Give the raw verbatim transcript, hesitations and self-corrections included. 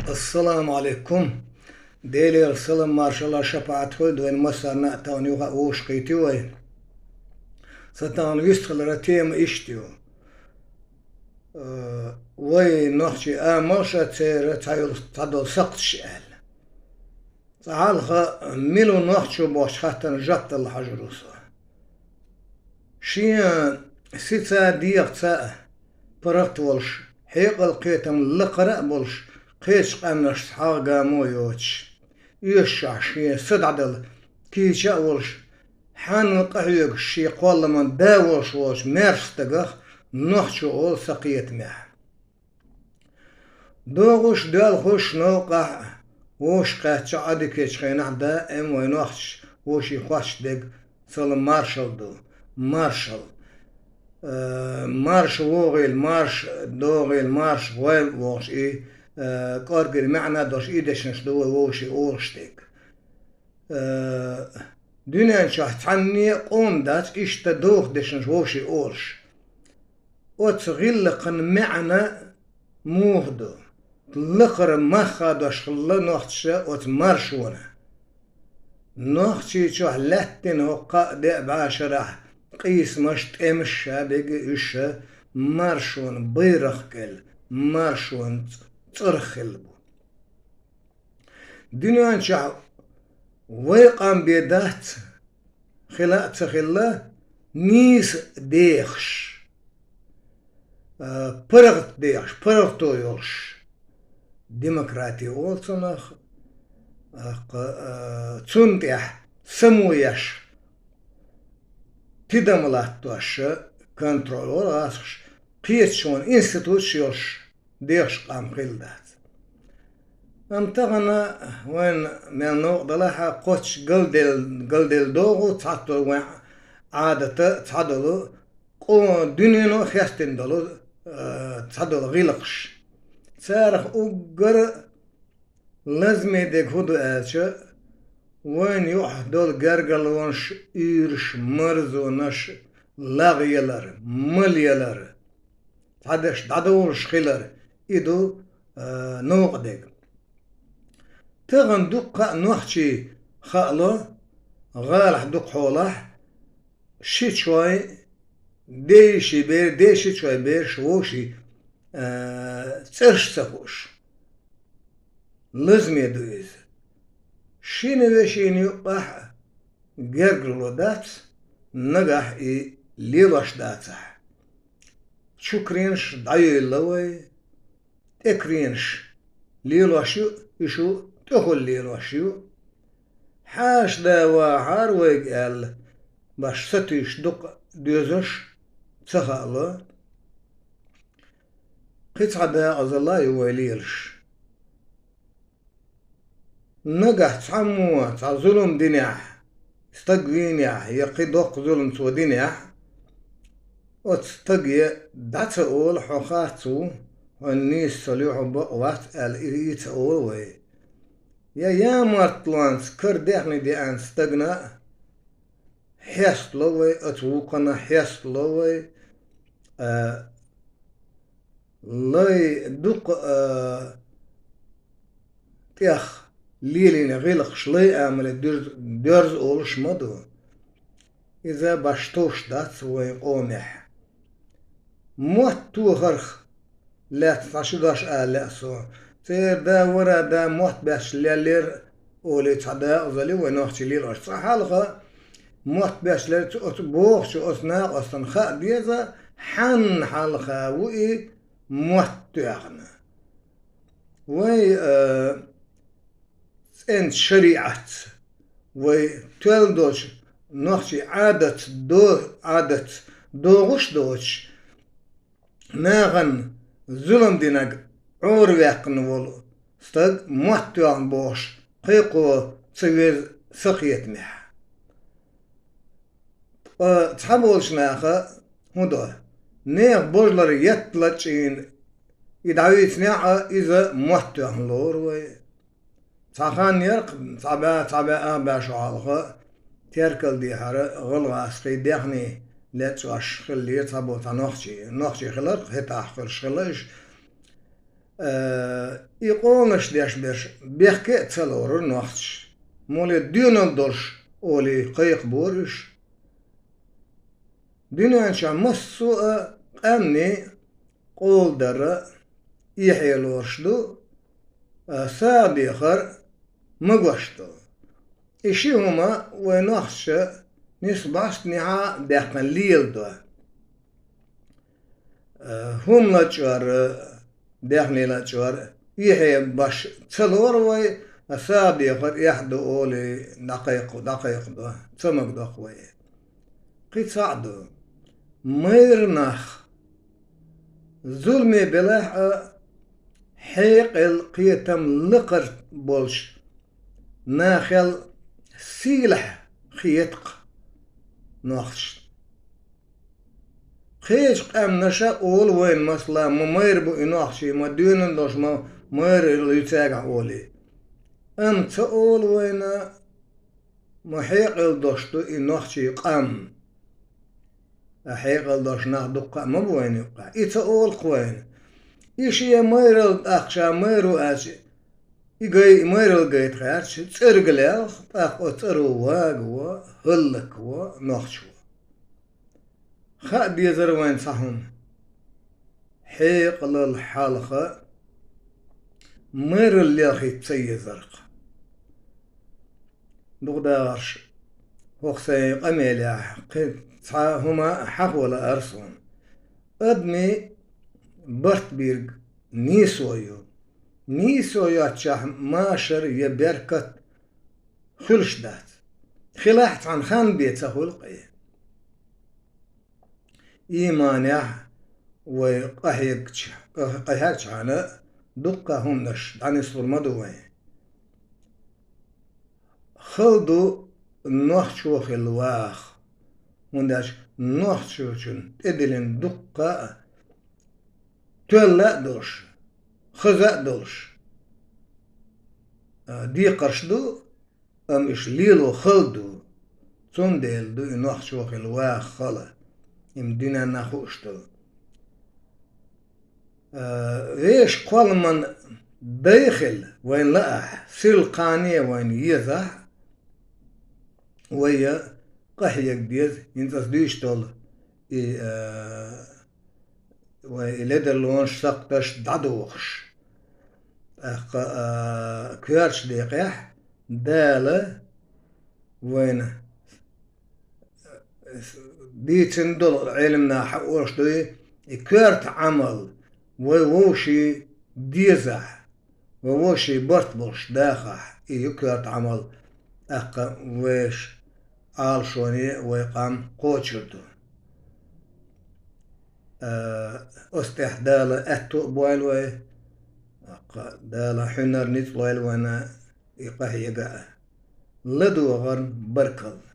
Ассаламу Ӏалайкум. Делера салам-маршалла, шапаӀат хуьлда вайн массарна а, тахана юха а вовшахкхийтина вай. Сан тахана вистхилара тема иштта ю. Э, вай нохчий амалш а, церан цхьа йолу, цхьадолу сакхташ аьлла. Цкъа хьалха, мила ву нохчо бохучу хаттарна жоп дала хьажур ву со. Шен сица, дегӀаца а паргӀат волуш, хьекъал-кхетам лакхара а болуш, кхечу къаьмнашца хьагӀ-гамо а йоцуш, оьшучохь шен са дӀадала кийча а волуш, хьанал къахьоьгуш шен кхолламан да волуш волчу маьрша стагах нохчо олу сан кхетамехь. ДогӀуш, доьлхуш, новкъахь а, вовшахкхаьчча Ӏа дикачу хенахь даим вай нохчаша вовшийн хоттуш дерг салам-маршалла ду. Маршалла. Э, марша вогӀийла, марша догӀийла, марша гӀойла вогӀуш и, э, кӀорггера маьӀна долуш и дешнаш ду вай вовшийн олуш дерг. Э, дуьнен чохь цхьанне а къоман дац иштта доху дешнаш вовшийн олуш. Оцу гӀиллакхан маьӀна муха ду? Лакхара мах хадош хилла нохчаша оцу маршонан. Нохчийчохь лаьттина хӀокху кхаа-деа бӀешарахь къийсамаш, тӀемаш ша бега уьш маршонан байракх кӀел, маршонан цӀ-, цӀарах хилла бу. Дуьнен чохь вай къам бен дац, хила а ца хилла, нийса дехаш, а, паргӀат дехаш, паргӀато йолуш, демократи олу цунах, а, кха-, а, цунна тӀехь само еш, тидам латтош, контроль волу гӀазкхаша, кхеташонан институташ йолуш, дехаш къам хилла дац. Амма тахана вайна мел новкъа далахь а, кхоччуш галдел-, галделла догӀу цхьацца вайн Ӏадата цхьадолу, къо-, дуьнено а хестина долу, а, цхьадолу гӀиллакхаш. Царах уггар а лазаме дерг хӀун ду аьлча, вайна юкъахь долу гергарлонаш, уьйраш, марзонаш лагъъялар, малъялар, цхьадерш дӀадовлуш хилар, и ду, а, новкъа дерг. Тахана дуккха а нохчий хаало, гӀалахь дукха хьолахь, шичой, деши бер-, дешичой бераш вовший, а, цӀераш ца хууш. Лазаме ду иза. Шина вешина юкъахь а гергарло дац, нагахь и лелош дацахь. Чу кренаш дӀайойла вай, тӀе кренаш лелош ю, уьш ю тӀехула лелош ю. Хьаша да вахьара вайга аьлла, баш сатуьйсуш дукха доьзалш ца хаало. Кхин цхьа дакъазалла а ю вай лелаш. Нагахь цхьаммо цхьа зулам динехь, стаг вийнехь я кхин доккха зулам цо динехь, оцу стаге дӀа ца олу, хьо харц ву, хьуна нийса ца луьй, хьо бакъ вац аьлла, и, и ца олу вай. Я ямартлонца кара даьхни деана стагана а хьестало вай, оцу вукхана хьестало вай, а, лай дукха, а, тӀех лелийна гӀиллакхаш лай амале дуьрз-, доьрза олуш ма ду. Иза баш товш дац вайн къомехь. Мотт тохарх лаьцна цхьа ши дош ала лаьа суна. Церан да, вара да мотт баьчча леллера олий цхьа дакъазалла ю вай нохчий лелош. Цкъа хьалха мотт баьчча лелла цу оцу бохучу оцу накъостана хаа деза, хьанна хьалха ву и мотт тоьхна. Вай, а, цӀеначу шариӀатца, вай тоьлла долчу нохчий Ӏадатца до-, Ӏадатца догӀуш доцуш, нахана зулам динарг Ӏораваьккхина волу стаг мотт тоьхна бохуш, кхайкхо ца веза сан кхетамехь. Ткъа цхьаболчу наха хӀун до? Нехан божалара етта лачкъийна и дӀавийцинехь а, иза мотт тоьхна лору вай. Цхьа хан яра-кх, цхьа бӀе, цхьа бӀе ах бӀе шо хьалха, теркал дехьара гӀалгӀазкхий даьхни лечкъош хиллера цхьаболу цхьа нохчий. Нохчий хилар-кх, хӀетахь хуьлуш хилла уьш. Э, и къонаш деш берш бехке а ца лорура нохчаша. Мули дуьйнал долуш олий кхайкхабора уьш. Дуьнен чохь массо а къаьмнийн къола дара эхье лоруш ду, а, сагӀа дехар а магош ду. И ши хӀума вай нохчаша нисбастнехьа а даьккхина леладо. Э, хӀума лачкъор, даьхни лачкъор, эхье беш ца лору вай, а сагӀа дехар эхь ду олий, дӀакхайкх-, дӀакхайкхадо, ца магадо-кх вай. Кхин цхьаъ ду. Майра нах, зуламе белахь а, хьекъал, кхетам лакхара болчу нахел сийлахь хета-кх нохчашна. Кхечу къаьмнаша олу вайна, масала, ма майра бу и нохчий, ма дуьйнал долуш, ма майра ю цаьргахь олий. Амма ца олу вайна, ма хьекъал долуш ду и нохчий къам. А хьекъал долуш нах дуккха а ма бу вайна юккъехь. И ца олу-кх вайна. И шен майралла тӀаккха ша майра ву аьлча, и гай, и майралла гайта гӀерташ, цӀерга лелха, тӀаккха оцу цӀаро вагаван, хӀаллакван нохчо. Хаа дезара вайна цхьа хӀума. Хьекъалал хьалха майралла лелхийта ца езара-кх. Дукха дахарш, хӀокху сайн къамелехь кхин цхьа хӀума а хьахо лаара суна. Адамийн барт бийриг нийсо ю. Нийсо йоцчохь машар я беркат хуьлуш дац. Хилахь а, цхьана хан бен ца хуьлу-кх и. Ийманехь вай къахьегча-, къахьегчхьана дуккха а хӀуманаш дӀанислур ма ду вайн. Хала ду нохчо хилла ваха, хӀунда аьлча нохчочун тӀедиллина дуккха а тоьлла а долуш, хаза а долуш, а, декхарш ду, амма уьш лело хала ду. Цундела ду и нохчо хилла ваха хала, и-м дуьненна хууш долу. А, вешан кхолламан дай хилла вайна лаахь, сирла кхане а вайна езахь, вай я къахьега деза, хӀинца ас дуьйцуш долу и, а, вай и ледарлонаш, сакхташ дӀадохуш. ТӀаккха, а, коьртачу декъехь Дала вайна дийцина долу Ӏеламнаха хьаоьшу дуй, и коьрта Ӏамал вай вовшийн дезахь, вай вовшийн барт болуш дахахь, и ю коьрта Ӏамал, тӀаккха вешан Ӏалашоне вай къам кхочур ду. Э, оцу тӀехь Дала аьтто а бойла вай, тӀаккха Дала хьуьнар ницкъ лойла вайна и къахьега а. ЛадогӀарна баркалла.